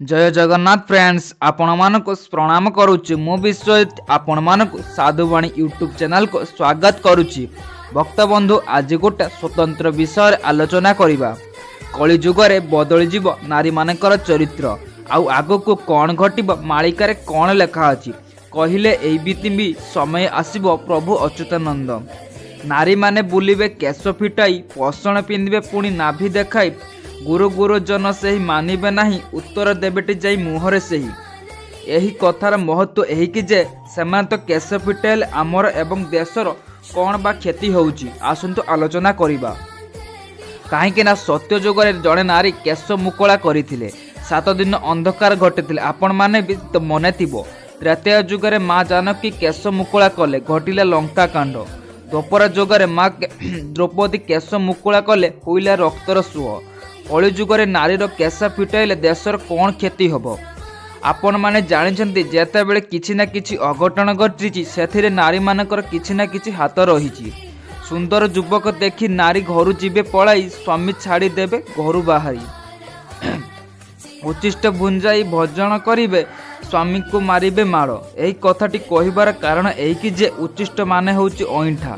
ଜୟ Jagannath friends, ଆପଣମାନଙ୍କୁ ପ୍ରଣାମ କରୁଛି। ମୁଁ ବିଶ୍ୱଜିତ ଆପଣମାନଙ୍କୁ ସାଧୁବାଣୀ ୟୁଟ୍ୟୁବ୍ ଚ୍ୟାନେଲକୁ ସ୍ୱାଗତ କରୁଛି। ଭକ୍ତବନ୍ଧୁ, ଆଜି ଗୋଟେ ସ୍ୱତନ୍ତ୍ର ବିଷୟରେ ଆଲୋଚନା କରିବା। କଳିଯୁଗରେ ବଦଳିଯିବ ନାରୀମାନଙ୍କର ଚରିତ୍ର, ଆଉ ଆଗକୁ କ'ଣ ଘଟିବ, ମାଳିକାରେ କ'ଣ ଲେଖା ଅଛି କହିଲେ, ଏମିତି ବି ସମୟ ଆସିବ ପ୍ରଭୁ ଅଚ୍ୟୁତାନନ୍ଦ। ନାରୀମାନେ ବୁଲିବେ କେଶ ଫିଟାଇ, ପୋଷଣ ପିନ୍ଧିବେ ପୁଣି ନାଭି ଦେଖାଇ, ଗୁରୁ ଗୁରୁଜନ ସେହି ମାନିବେ ନାହିଁ, ଉତ୍ତର ଦେବେଟି ଯାଇ ମୁହଁରେ ସେହି। ଏହି କଥାର ମହତ୍ଵ ଏହିକି ଯେ ସେମାନେ ତ କେଶ ଫିଟାଇଲେ ଆମର ଏବଂ ଦେଶର କ'ଣ ବା କ୍ଷତି ହେଉଛି? ଆସନ୍ତୁ ଆଲୋଚନା କରିବା। କାହିଁକି ନା ସତ୍ୟ ଯୁଗରେ ଜଣେ ନାରୀ କେଶ ମୁକୁଳା କରିଥିଲେ, 7 ଦିନ ଅନ୍ଧକାର ଘଟିଥିଲେ, ଆପଣମାନେ ବି ତ ମନେ ଥିବ। ତ୍ରେତୟା ଯୁଗରେ ମା ଜାନକୀ କେଶ ମୁକୁଳା କଲେ, ଘଟିଲା ଲଙ୍କାକାଣ୍ଡ। ଦ୍ୱାପର ଯୁଗରେ ମା ଦ୍ରୌପଦୀ କେଶ ମୁକୁଳା କଲେ, ହୋଇଲା ରକ୍ତର ସୁଅ। କଳିଯୁଗରେ ନାରୀର କେଶ ଫିଟାଇଲେ ଦେଶର କ'ଣ କ୍ଷତି ହେବ? ଆପଣମାନେ ଜାଣିଛନ୍ତି, ଯେତେବେଳେ କିଛି ନା କିଛି ଅଘଟଣ ଘଟିଛି, ସେଥିରେ ନାରୀମାନଙ୍କର କିଛି ନା କିଛି ହାତ ରହିଛି। ସୁନ୍ଦର ଯୁବକ ଦେଖି ନାରୀ ଘରୁ ଯିବେ ପଳାଇ, ସ୍ୱାମୀ ଛାଡ଼ି ଦେବେ ଘରୁ ବାହାରି, ଉଚ୍ଛିଷ୍ଟ ଭୁଞ୍ଜାଇ ଭୋଜନ କରିବେ, ସ୍ୱାମୀକୁ ମାରିବେ ମାଡ଼। ଏହି କଥାଟି କହିବାର କାରଣ ଏହିକି ଯେ ଉଚ୍ଛିଷ୍ଟ ମାନେ ହେଉଛି ଅଇଁଠା।